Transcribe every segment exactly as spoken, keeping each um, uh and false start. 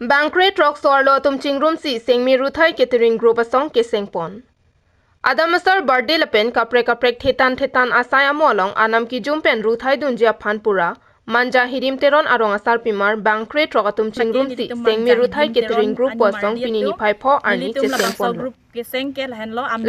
Bangkre throk so-arlo atum chingrumsi Sengmi Ruthai Catering Group asong kesengpon. Adam asar birthday lapen kaprek kaprek thetan thetan asai amo along anam kijum pen ruthai dunji aphan pura Manja Hidim Teron arong asarpimar bangkre throk atum chingrumsi Sengmi Ruthai Catering Group pu asong pini niphai pho arni chesengponlo.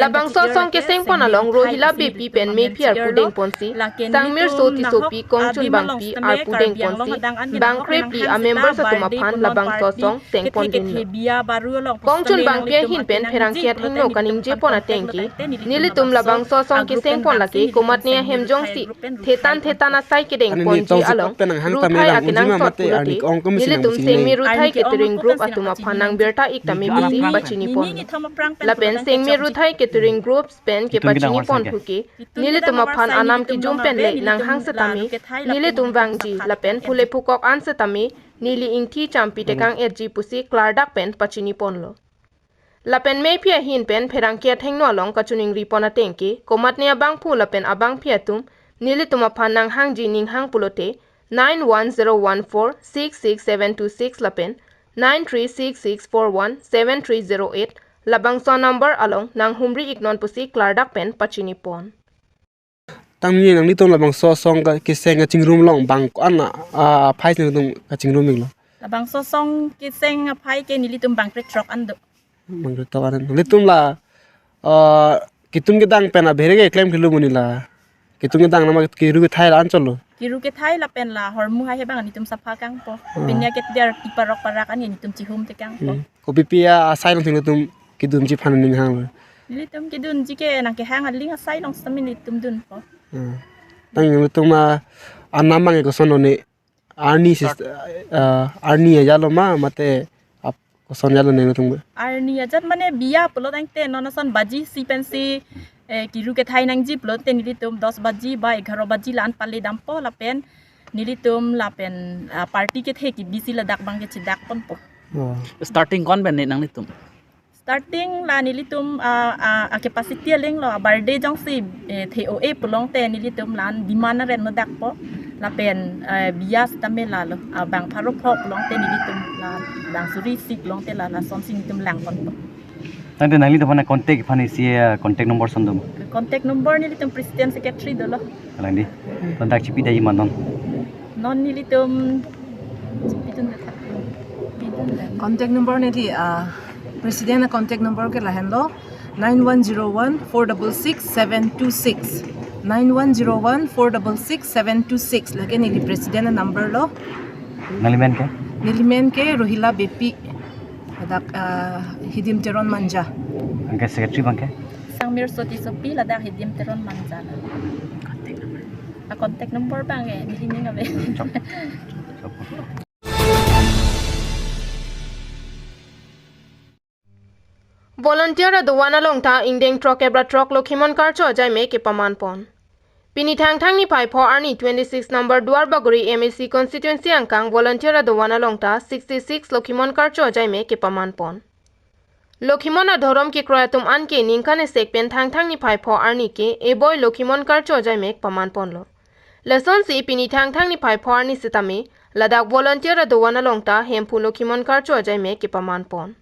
Labangso asong kesengpon along Rohila Beypi pen mephi arpu dengponsi, Sangmirso Tissopi, Kongchun Bangpi arpu dengponsi, bangkre phli amembers atum aphan labangso asong sengpon dunlo. Kongchun Bangpi ahin pen pherangke athengno kaningjepon ateng ke, nelitum labangso asong kesengpon lake komatne ahem jongsi thetan thetan asai kedengponji along ruthai akenangsot pulote, nelitum Sengmi Ruthai Catering Group atum aphan nangbirta ik tame pusi pachiniponlo. Lapen Sengmi Ruthai Catering Group pen kepachinipon puke, nelitum aphan anam kijum pen le nanghang setame nelitum vangji lapen phule phukok an setame neli ingthi champi tekang-etji pusi klardak pen pachiniponlo. Lapen mephi ahin pen pherangke athengno along kachiningripon ateng ke, komatne abangphu lapen abangphi atum nelitum aphan nanghangji ninghang pulote, nine one zero one four six six seven two six lapen nine three six six four one seven three zero eight labangso number along nanghumri iknon pusi klardak pen pachinipon. Tangni nanglitum labangso asong ka keseng kachingrum along bang ko-an a, a, aphai si nangtum kachingrum iklo? Labangso asong keseng aphai ke nelitum bangkre throk an do. Bangkre throk an. Nanglitum la, a, ketun kedang pen abhere ke klem kelo muni la. Ketun kedang nama kiru kethai la anchotlo. Kiru kethai lapen la hormu hai he bang nelitum sapha kangpo. Hmm. Pinya ke der ti parok parak an nelitum chihum tekangpo. Hmm. Kopi pi asai along si nangtum kedunji aphan ninghanglo? Nelitum kedunji ke nangkehang aling asai along setame nelitum dunpo. Hmm. Tang nangtum ma anam mang koson lo ne, arni sis, ah, arni ajatlo ma mate ap koson ajatlo ne nangtum? Arni ajat mane biya pulo tangte non ason baji si pensi, eh, kiru kethai nangji pulote nelitum dos baji ba egharo baji la-an pale dampo lapen nelitum lapen, ah, party kethe kebisi ladak bang kechedakponpo. Oh. Starting ko-an pen ne nanglitum? Starting la nelitum, ah, ah, ah, capacity alinglo, ah, birthday jongsi, eh, the-o-e pulote nelitum la-an demand aren no dakpo. Lapen, eh, biya setame lalo, ah, bang pharo pho pulote nelitum la bang suri isi pulote la, lasonsi nelitum langponpo. Tangte nanglitum aphan contact aphan isi, eh, contact number ason doma? Contact number nelitum president secretary dolo. Kalang di. Ladak chipidamji ma non? Non nelitum chipidun data. Contact number neli, ah, president a-contact number ke lahenlo, nine one zero one four double six seven two six. Nine one zero one four double six seven two six. Lake neli president a-number lo. Nangli men ke? Neli men ke Rohila Beypi. Ladak, ah, Hidim Teron Manja. Anke secretary abang ke? Sangmirso Tissopi, ladak Hidim Teron Manja. A-contact number abang ke, neli ning ave. Chok. Chok. Volunteer adovan along ta ingdeng throk kep ra throk Lokhimon Karcho ajaime kepamanpon. Pini Thangthang niphai pho arni twenty-six number Duarbagori M A C constituency angkang volunteer adovan along ta sixty-six Lokhimon Karcho ajaime kepamanpon. Lokhimon adhorom kekroi atum anke ningkan esek pen Thangthang niphai pho arni ke eboi Lokhimon Karcho ajaime pamanponlo. Lasonsi pini Thangthang niphai pho arni setame ladak volunteer adovan along ta Hemphu Lokhimon Karcho ajaime kepamanpon.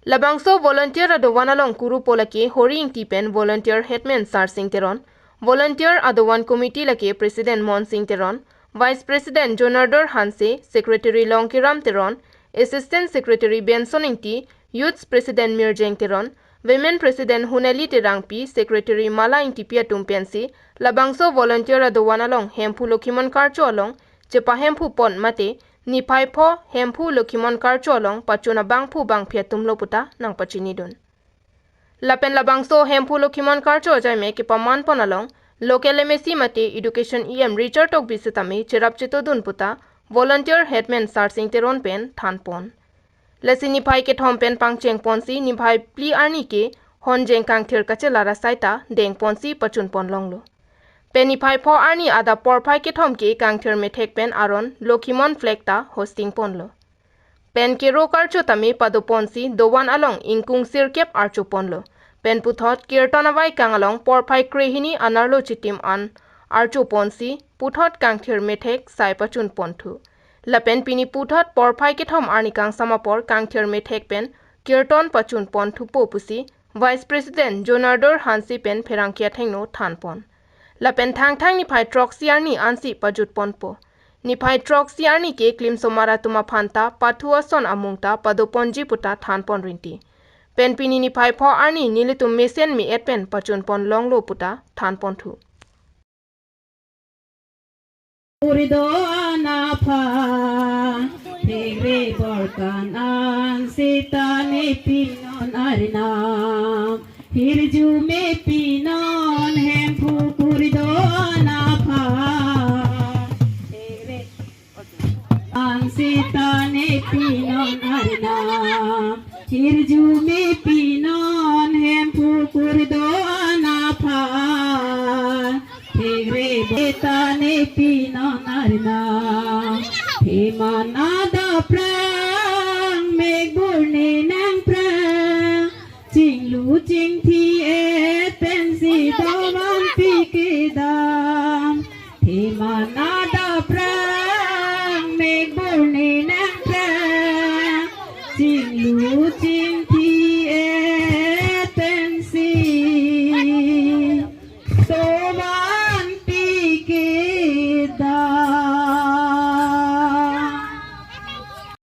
Labangso volunteer adovan along kurupo lake Hori Ingti pen volunteer headman Sarsing Teron, volunteer adovan committee lake president Monsing Teron, vice president Jonardor Hanse, secretary Longkiram Teron, assistant secretary Benson Ingti, youth president Mirjeng Teron, women president Hunali Terangpi, secretary Mala Ingtipi atum pensi labangso volunteer adovan along Hemphu Lokhimon Karcho along chepahemphupon mate niphai pho Hemphu Lokhimon Karcho along pachun abangphu bangphi atumlo puta nangpachinidun. Lapen labangso Hemphu Lokhimon Karcho ajaime kepamanpon along local M A C mate education E M Richard Tokbi setame cherap chetodun puta volunteer headman Sarsing Teron pen thanpon. Lasi niphai kethom pen pangchengponsi niphai phli arni ke honjeng kangthir kachelar asai ta dengponsi pachunpon longlo. Pen niphai pho arni adap porphai kethom ke kangthir methek pen aron Lokhimon flag ta hosting ponlo. Pen kero karcho tame padoponsi dovan along ingkung sirkep archoponlo. Pen puthot kirtan avaikang along porphai krehini anerlo chitim an archoponsi puthot kangthir methek sai pachunponthu. Lapen pini puthot porphai kethom arni kangsam apor kangthir methek pen kirton pachun pon thupo pusi Vice President Jonardor Hanse pen pherangke athengno thanpon. Lapen Thangthang niphai throksi arni ansi pajut ponpo. Niphai throksi arni ke klimsomar atum aphan ta pathu ason amung ta pado ponji puta thanpon rinti. Pen pini niphai pho arni nelitum mesen me-et pen pachun pon longlo puta thanpon thu. Kurdo anapha, thengre borkan an sita ne pinon arnam. Hirjume pinon Hemphu kurdo anapha. Thengre an sita ne pinon arnam. Hirjume pinon Hemphu kurdo anapha. Thengre beta ne pinon arnam. Theman adap prang, mekbur ne nangprang. Chinglu chingthi et pensi dovan pikidam. Theman adap prang, mekbur ne nangprang. Chinglu chingthi